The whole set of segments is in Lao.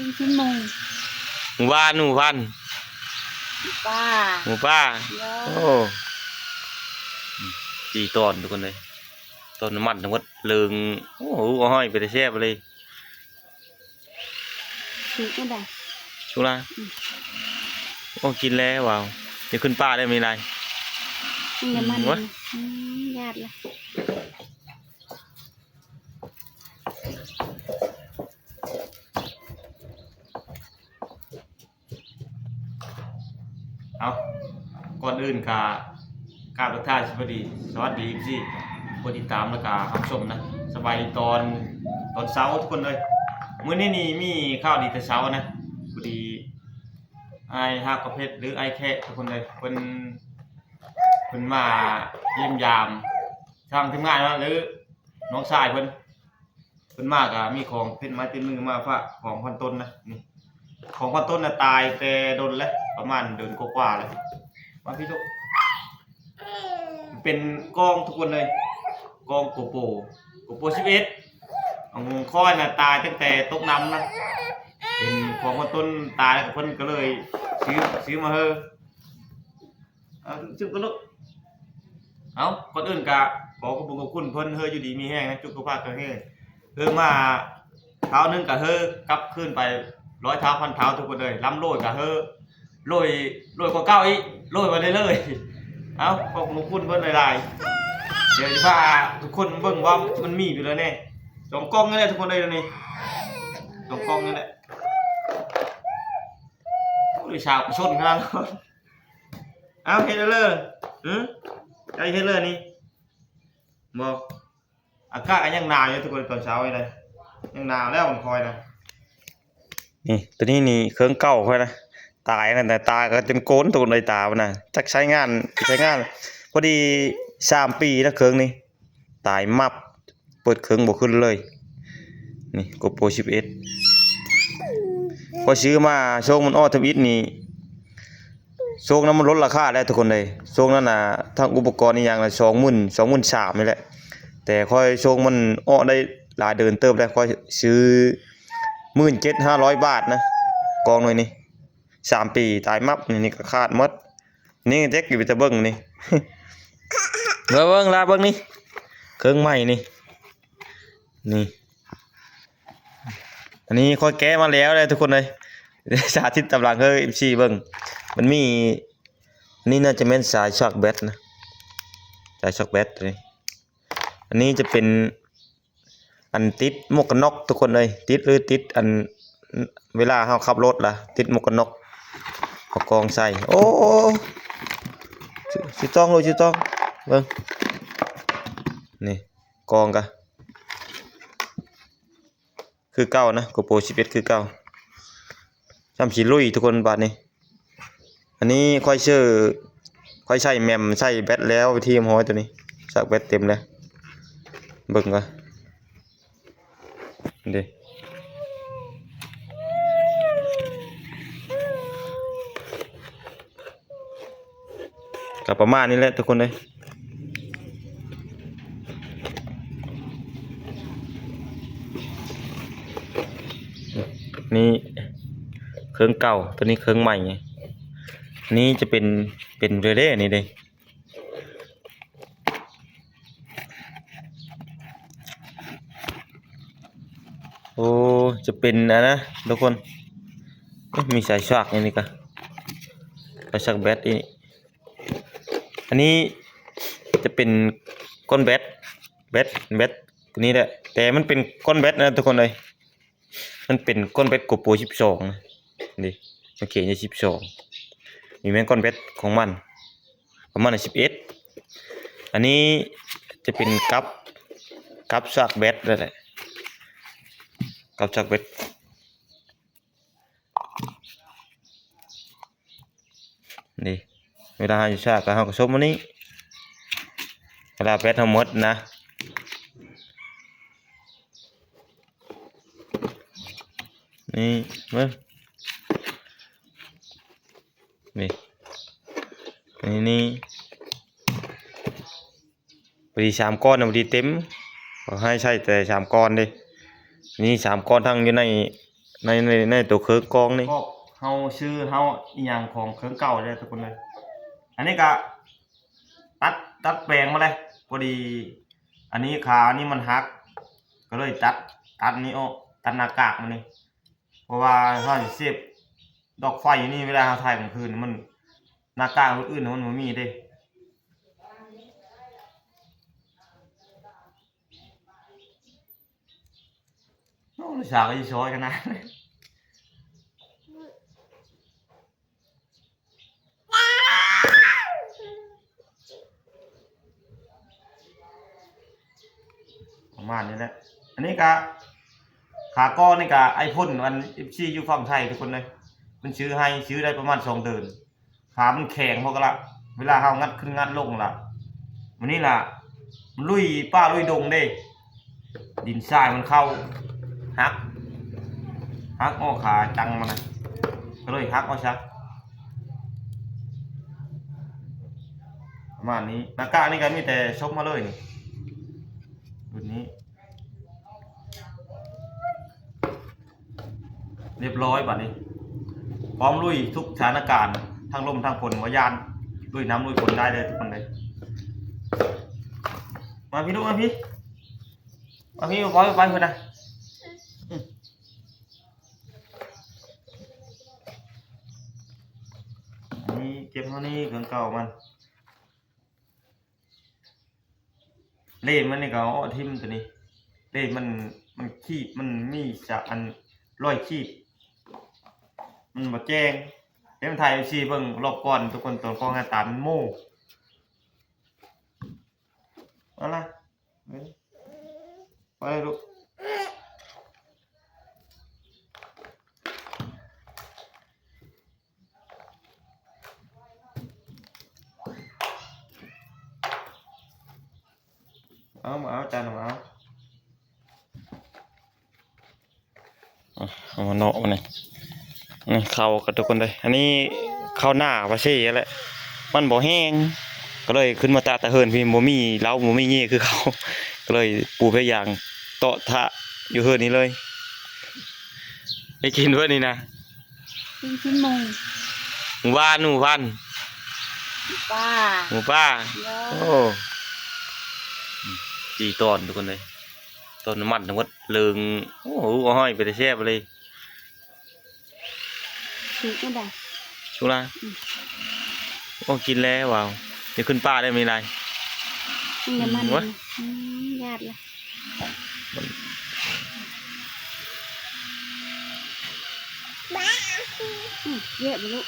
ສີ່ສິບໂມງ ໝູ່ບ້ານ ໝູ່ພັນ ໝູ່ປ່າ ໝູ່ປ່າ ໂດຍ ໂອ້ ສີ່ຕອນທຸກຄົນເອີຍ ຕອນນ້ຳມັນທັງໝົດເລີງ ໂອ້ ຫຸ່ງອ້ອຍເປັນຕາແຊບເລີຍ. ສຸກແລ້ວໄດ໋ ສຸກລະ ອືມ ໂອ້ ກິນແລ້ວ ວ້າວ ຢ່າຂຶ້ນປ່າເດີ້ ມີຫຼາຍ ມັນ ອືມ ມັນ ໂອ້ຍ ອືມ ຍາດລະ. ເອົາ ກ່ອນອື່ນກະກາບທັກທາຍສະບາຍດີ ສະຫວັດດີ ເອັຟຊີ ຜູ້ຕິດຕາມ ແລ້ວກະຮັບຊົມນະ ສະບາຍດີຕອນ ຕອນເຊົ້າທຸກຄົນເອີຍ. ມື້ນີ້ນີ້ມີຂ່າວດີແຕ່ເຊົ້ານະ ພໍດີອ້າຍຮັກກະເພັດ ຫຼື ອ້າຍແຂກທຸກຄົນເອີຍ ເພິ່ນ ເພິ່ນມາຢ້ຽມຢາມທາງທີມງານເນາະ ຫຼື ນ້ອງຊາຍເພິ່ນ ເພິ່ນມາກະມີຂອງຕິດໄມ້ຕິດມືມາຝາກ ຂອງຂວັນຕົ້ນນະ ນີ້ ຂອງຂວັນຕົ້ນນະ ຕາຍແຕ່ດົນແລ້ວ ປະມານເດືອນກວ່າໆແລ້ວ ມາພີ່ລູກ ເປັນກ້ອງທຸກຄົນເລີຍ ກ້ອງໂກໂປ ໂກໂປສິບເອັດ ຂອງຂ້ອຍນະ ຕາຍຕັ້ງແຕ່ຕົກນ້ຳນະ ເຫັນຂອງຂວັນຕົ້ນຕາຍແລ້ວ ເພິ່ນກະເລີຍຊື້ ຊື້ມາໃຫ້. ເອົາ ຊຸບກັນລູກ ເອົາ ກ່ອນອື່ນກະຂໍຂອບບຸນຂອບຄຸນເພິ່ນ ເຮີຢູ່ດີມີແຮງນະ ສຸຂະພາບແຂງແຮງ ເຮີມາຄາວໜຶ່ງກະເຮີກັບຄືນໄປຮ້ອຍເທົ່າພັນເທົ່າທຸກຄົນເອີຍ ລ່ຳລວຍກະເຮີ ລວຍ ລວຍກວ່າເກົ່າອີກ ລວຍໄປເລື້ອຍໆ. ເອົາ ຂອບຄຸນຂອບຄຸນເພິ່ນຫຼາຍໆ ດຽວຊິພາທຸກຄົນເບິ່ງວ່າມັນມີຢູ່ແນວໃດ ສອງກ່ອງນີ້ແຫຼະທຸກຄົນເອີຍ ດຽວນີ້ ສອງກ່ອງນີ້ແຫຼະ ໂອ້ຍ ສາວກະຊົນຂະໜາດ ເອົາ ເຮັດເລີຍ ຫື ເຈົ້າເຮັດເລີຍນີ້ ບໍ່ ອາກາດກະຍັງໜາວຢູ່ທຸກຄົນ ຕອນເຊົ້ານີ້ນະ ຍັງໜາວແລ້ວຂອງຂ້ອຍນະ. ນີ້ ໂຕນີ້ນີ້ເຄື່ອງເກົ່າຂ້ອຍນະ ຕາຍນະ ຕາກະຈົນໂກນ ໂຕໃດຕາມັນນະ ຈັກໃຊ້ງານ ໃຊ້ງານ ພໍດີສາມປີນະເຄື່ອງນີ້ ຕາຍມັບ ເປີດເຄື່ອງບໍ່ຂຶ້ນເລີຍ. ນີ້ໂກໂປສິບເອັດ ຂ້ອຍຊື້ມາຊ່ວງມັນອອກທຳອິດນີ້ ຊ່ວງນັ້ນມັນລົດລາຄາແລ້ວທຸກຄົນເອີຍ ຊ່ວງນັ້ນນະ ທັງອຸປະກອນອີ່ຫຍັງນະ ສອງໝື່ນ ສອງໝື່ນສາມນີ້ແຫຼະ ແຕ່ຂ້ອຍຊ່ວງມັນອອກໄດ້ຫຼາຍເດືອນເຕີບແລ້ວ ຂ້ອຍຊື້ໝື່ນເຈັດຫ້າຮ້ອຍບາດນະ ກ້ອງໜ່ວຍນີ້ ສາມປີຕາຍມັບ ນີ້ ນີ້ກະຂາດໝົດ ນີ້ເຈັກຢູ່ ໄປຕາເບິ່ງນີ້ ເບິ່ງ ເບິ່ງລະ ເບິ່ງນີ້ ເຄື່ອງໃໝ່ນີ້ ນີ້ ອັນນີ້ຂ້ອຍແກະມາແລ້ວເດ້ທຸກຄົນເອີຍ ສາທິດຕາມຫຼັງເຮີ ເອັຟຊີ ເບິ່ງ ມັນມີ ອັນນີ້ໜ້າຈະແມ່ນສາຍຊາກແບັດນະ ສາຍຊາກແບັດໂຕນີ້ ອັນນີ້ຈະເປັນ ອັນຕິດໝວກກັນນັອກທຸກຄົນເອີຍ ຕິດ ຫຼື ຕິດອັນ ເວລາເຮົາຂັບລົດລະ ຕິດໝວກກັນນັອກ ເອົາກ້ອງໃສ່ ໂອ້ ຊິຕ້ອງລູກ ຊິຕ້ອງ ເບິ່ງ ນີ້ ກ້ອງກະຄືເກົ່ານະ ໂກໂປສິບເອັດຄືເກົ່າ ຊ່ຳຊິລຸຍທຸກຄົນບາດນີ້. ອັນນີ້ຂ້ອຍຊື້ ຂ້ອຍໃສ່ແມັມ ໃສ່ແບັດແລ້ວ ໄປທີ່ຮຽບຮ້ອຍໂຕນີ້ ຊາກແບັດເຕັມແລ້ວ ເບິ່ງກ່ອນ ເດ້ ກະປະມານນີ້ແຫຼະທຸກຄົນເອີຍ. ນີ້ເຄື່ອງເກົ່າ ໂຕນີ້ເຄື່ອງໃໝ່ ນີ້ຈະເປັນ ເປັນເຣເດນີ້ເດ້ ໂອ້ ຈະເປັນອັນນະທຸກຄົນ ເອີ ມີສາຍຊາກອັນນີ້ກະ ສາຍຊາກແບັດອີກ ອັນນີ້ຈະເປັນກ້ອນແບັດ ແບັດ ແບັດ ໂຕນີ້ແຫຼະ ແຕ່ມັນເປັນກ້ອນແບັດນະທຸກຄົນເອີຍ ມັນເປັນກ້ອນແບັດໂກໂປສິບສອງນະ ນີ້ ໂອເຄ ນີ້ສິບສອງ ນີ້ແມ່ນກ້ອນແບັດຂອງມັນ ປະມານສິບເອັດ ອັນນີ້ຈະເປັນກັບ ກັບຊາກແບັດນັ້ນແຫຼະ ກັບຊາກແບັດ ນີ້ ເວລາເຮົາຊິຊາກ ເຮົາກະສົມອັນນີ້ ເວລາແບັດເຮົາໝົດນະ ນີ້ ເບິ່ງ ນີ້ ນີ້ ນີ້ ພໍດີສາມກ້ອນນະ ພໍດີເຕັມ ເຂົາໃຫ້ໃສ່ແຕ່ສາມກ້ອນເດ້ ນີ້ສາມກ້ອນທັງຢູ່ໃນ ໃນ ໃນ ໃນໂຕເຄື່ອງກອງນີ້ ກໍເຮົາຊື້ເຮົາອີ່ຫຍັງຂອງເຄື່ອງເກົ່າເດ້ທຸກຄົນເອີຍ. ອັນນີ້ກະຕັດ ຕັດແປງມາເລີຍ ພໍດີ ອັນນີ້ຂານີ້ມັນຫັກ ກໍເລີຍຕັດ ຕັດນີ້ອອກ ຕັດໜ້າກາກມັນນີ້ ເພາະວ່າເຮົາຊິເສບດອກໄຟຢູ່ນີ້ ເວລາເຮົາຖ່າຍກາງຄືນ ມັນ ໜ້າກາກລົດອື່ນມັນບໍ່ມີເດ້. ໂອ້ ລູກສາວກໍຊິຊ່ອຍຂະໜາດ ປະມານນີ້ແຫຼະ. ອັນນີ້ກະ ຂາກໍນີ້ກະ ໄອ້ພົ້ນ ອັນ ເອັຟຊີ ຢູ່ຝັ່ງໄທທຸກຄົນເອີຍ ເພິ່ນຊື້ໃຫ້ ຊື້ໄດ້ປະມານສອງເດືອນ. ຂາມັນແຂງພໍກະລະ ເວລາເຮົາງັດຂຶ້ນງັດລົງລະ ມື້ນີ້ລະ ມັນລຸຍປ່າລຸຍດົງເດ້ ດິນຊາຍມັນເຂົ້າ ຫັກ ຫັກອອກຂາຈັງມັນນະ ກໍເລີຍຫັກອອກຊະ ປະມານນີ້. ໜ້າກາກນີ້ກະມີແຕ່ຊົບມາເລີຍນີ້ ລຸ້ນນີ້. ຮຽບຮ້ອຍບາດນີ້ ພ້ອມລຸຍທຸກສະຖານະການ ທັງລົມທັງຝົນ ບໍ່ຢ້ານ ລຸຍນ້ຳລຸຍຝົນໄດ້ເດີທຸກຄົນເດີ. ມາພີ້ລູກ ມາພີ້ ມາພີ້ ບໍ່ປ່ອຍ ບໍ່ປ່ອຍເພິ່ນນະ. ອັນນີ້ເກັບເຮົານີ້ ເຄື່ອງເກົ່າມັນ. ເລນມັນນີ້ກໍເອົາອອກຖິ້ມໂຕນີ້ ເລນມັນ ມັນຂີດ ມັນມີສະ ອັນ ລອຍຂີດ ມັນບໍ່ແຈ້ງ. ເຫັນມັນຖ່າຍເອັຟຊີເບິ່ງລອບກ່ອນທຸກຄົນ ຕອນກ້ອງໜ້າຕາມັນໂມ້ ເອົາລະ ເອີ ໄປເລີຍລູກ. ເອົາ ມາເອົາ ຈານມາເອົາ ເອົາມາເນາະ ນີ້ ນີ້ເຂົ້າກັນທຸກຄົນເດີ. ອັນນີ້ເຂົ້າໜ້າປາເຊແຫຼະ ມັນບໍ່ແຫ້ງ ກໍເລີຍຂຶ້ນມາຕາກຕາເຮືອນພີ້ ບໍ່ມີເຫຼົ້າ ບໍ່ມີເຫຍ່ຄືເກົ່າ ກໍເລີຍປູພະຍາງເຕາະຖາຢູ່ເຮືອນນີ້ເລີຍ. ໄດ້ກິນເບິດນີ້ນະ ກິນຊີ້ນໝູ ໝູຫວານ ໝູຫວານ ໝູປ່າ ໝູປ່າ ໂອ້ ສີ່ຕອນທຸກຄົນເອີຍ ຕອນນ້ຳມັນທັງໝົດເລີງ ໂອ້ ຫູອະຫອຍ ເປັນຕາແຊບອີ່ຫຼີ. ສຸກແລ້ວໄດ໋ ສຸກລະ ອືມ ໂອ້ ກິນແລ້ວ ວ້າວ ຈະຂຶ້ນປ່າໄດ້ມື້ນີ້ ມັນ ອືມ ຢາດລະ ອືມ ເຍອະບໍ່ລູກ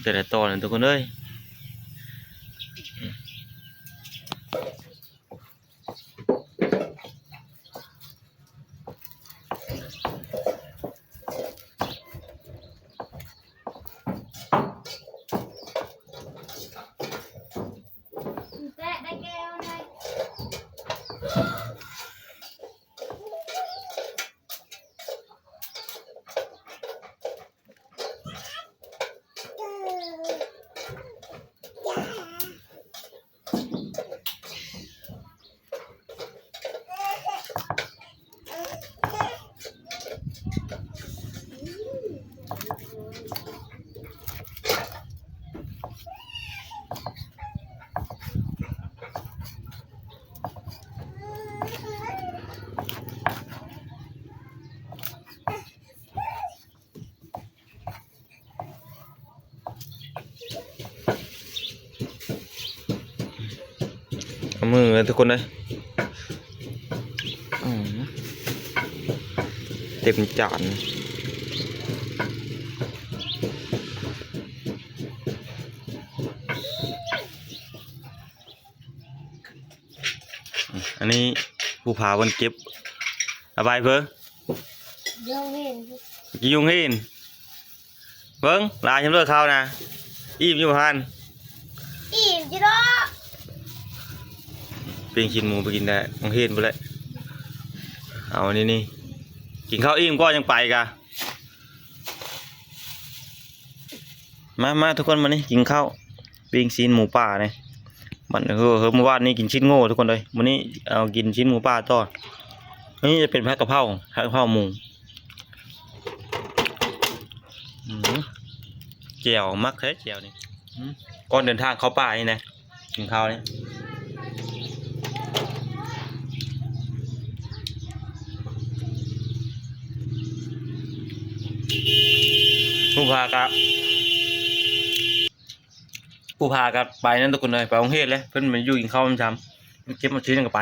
ແຕ່ລະຕອນນັ້ນທຸກຄົນເອີຍ. ເອົາມືເລີຍທຸກຄົນເອີຍ ອືມ ເຕັມຈານ. ອັນນີ້ຜູ້ພາເພິ່ນເກັບ ເອົາໄປເພິ່ນ ຢູ່ໂຮງຮຽນ ຢູ່ໂຮງຮຽນ ເບິ່ງຫຼາຍຊຳເລີເຂົ້ານະ ອີ່ມຢູ່ຫັ້ນ ອີ່ມຢູ່ດອກ ປີ້ງຊີ້ນໝູໄປກິນແຕ່ໂຮງຮຽນພຸ້ນແຫຼະ. ເອົາອັນນີ້ນີ້ ກິນເຂົ້າອີ່ມກ່ອນຍັງໄປກະ. ມາ ມາທຸກຄົນ ມານີ້ກິນເຂົ້າ ປີ້ງຊີ້ນໝູປ່ານີ້ ມັນ ເອີ ເອີ ມື້ວານນີ້ກິນຊີ້ນງົວທຸກຄົນເອີຍ ມື້ນີ້ເອົາກິນຊີ້ນໝູປ່າຕໍ່. ນີ້ຈະເປັນຜັດກະເພົາ ຜັດກະເພົາໝູ. ແຈ່ວ ມັກແທ້ແຈ່ວນີ້. ອືມ ກ່ອນເດີນທາງເຂົ້າປ່ານີ້ນະ ກິນເຂົ້ານີ້ ຜູ້ພາກະ ຜູ້ພາກະໄປນັ້ນທຸກຄົນເອີຍ ໄປໂຮງຮຽນແຫຼະ ເພິ່ນມາຢູ່ກິນເຂົ້ານຳ ເກັບມາຊີ້ນກໍໄປ.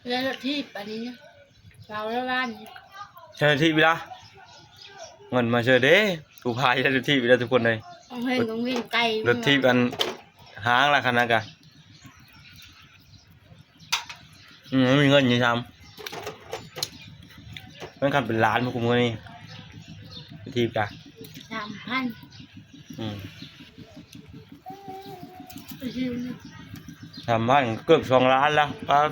ແລ້ວລົດຖີບອັນນີ້ນະ ເອົາແລ້ວບ້ານນີ້ ໃຊ້ລົດຖີບອີກລະ ເງິນມາເຊີເດ້ ຜູ້ພາໃຊ້ລົດຖີບອີກລະທຸກຄົນເອີຍ ເພິ່ນກໍວິ່ງໄກ ລົດຖີບອັນຫ້າງລະຄັນນັ້ນກະ. ອືມ ມີເງິນຢູ່ຊ້ຳ ມັນຄັນເປັນລ້ານພຸ້ນ ມື້ນີ້ ທີບກະສາມພັນ. ອືມ ສາມພັນ ເກືອບສອງລ້ານລະ ປາດ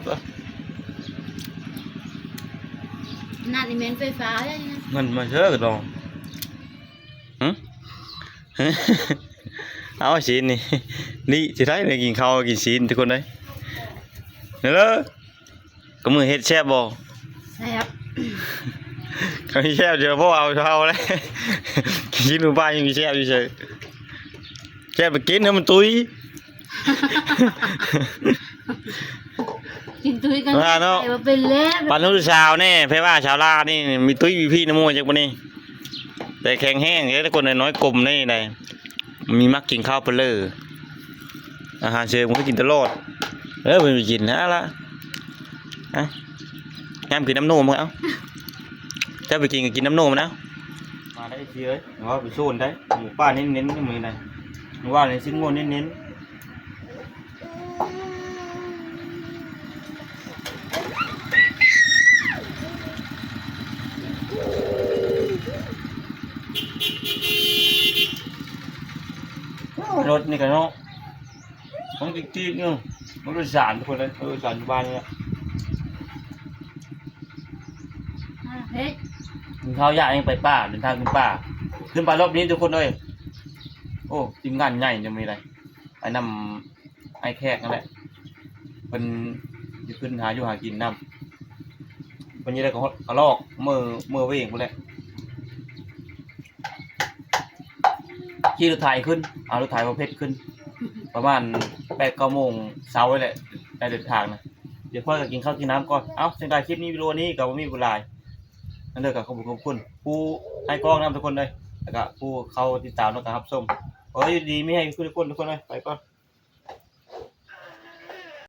ຂະໜາດນີ້ແມ່ນໄຟຟ້າເລີຍນະ ເງິນມາເຊີດອກ. ຫຶ ເອົາຊີ້ນນີ້ ນີ້ຊິໄດ້ໄດ້ກິນເຂົ້າກິນຊີ້ນທຸກຄົນເອີຍ ເດີ ກະມືເຮັດແຊບບໍ່? ແຊບ ຄັນແຊບເດີ ບໍ່ເອົາເທົ່າແລ້ວ ກິນຊີ້ນໝູປ່າຍັງແຊບຢູ່ເຊີຍ ແຊບໄປກິນໃຫ້ມັນຕຸ້ຍ ກິນຕຸ້ຍກັນວ່າເນາະ ໄປວ່າເປັນແລ້ວ ປານລູກສາວແນ່ ແພວ່າສາວລາວນີ້ມີຕຸ້ຍມີພີ້ນຳໝູ່ຈັກບໍ່ນີ້ ແຕ່ແຂງແຮງເດ້ ຄົນນ້ອຍໆກົມນີ້ໄດ໋ ມີມັກກິນເຂົ້າປະເລີ ອາຫານເສີມກໍກິນຕະຫຼອດ ເອີ ເພິ່ນໄປກິນຫັ້ນລະ ອະ ຍາມກິນນ້ຳນົມ ເອົາ ເຈົ້າໄປກິນກໍກິນນ້ຳນົມນຳ ມາໄດ້ເອັຟຊີເອີຍ ວ່າໄປໂຊນໄດ້ ໝູປ່າເນັ້ນໆ ມື້ນີ້ໄດ໋ ວ່າໃນຊິ້ນງົວເນັ້ນໆ. ໂອ້ ລົດນີ້ກະເນາະ ຂອງຈິກໆ ຢູ່ ລົດໂດຍສານທຸກຄົນເອີຍ ລົດໂດຍສານຢູ່ບ້ານນີ້ແຫຼະ ເຮັດ ກິນເຂົ້າຢາກຍັງໄປປ່າ ເດີນທາງຂຶ້ນປ່າ ຂຶ້ນປ່າລອບນີ້ທຸກຄົນເອີຍ ໂອ້ ທີມງານໃຫຍ່ຈັ່ງມີໄດ໋ ໄປນຳ ອ້າຍແຂກນັ້ນແຫຼະ ເພິ່ນຊິຂຶ້ນຫາຢູ່ຫາກິນນຳ ເພິ່ນຊິໄດ້ກະຮອດກະລອກ ເມືອ ເມືອເວງພຸ້ນແຫຼະ ຂີ່ລົດໄຖຂຶ້ນ ເອົາລົດໄຖບໍ່ເພັດຂຶ້ນ ປະມານແປດເກົ້າໂມງເຊົ້ານີ້ແຫຼະ ໄດ້ເດີນທາງນະ ດຽວຂ້ອຍກະກິນເຂົ້າກິນນ້ຳກ່ອນ ເອົ້າ ຈັ່ງໃດຄລິບນີ້ ວິດີໂອນີ້ກະບໍ່ມີຫຍັງຫຼາຍ ນັ້ນເດີ ກະຂອບຄຸນຂອບຄຸນຜູ້ໃຫ້ກ້ອງນຳທຸກຄົນເດີ ແລ້ວກະຜູ້ເຂົ້າຕິດຕາມ ແລ້ວກະຮັບຊົມ ຂໍໃຫ້ຢູ່ດີມີແຮງທຸກຄົນ ທຸກຄົນເດີ ໄປກ່ອນ.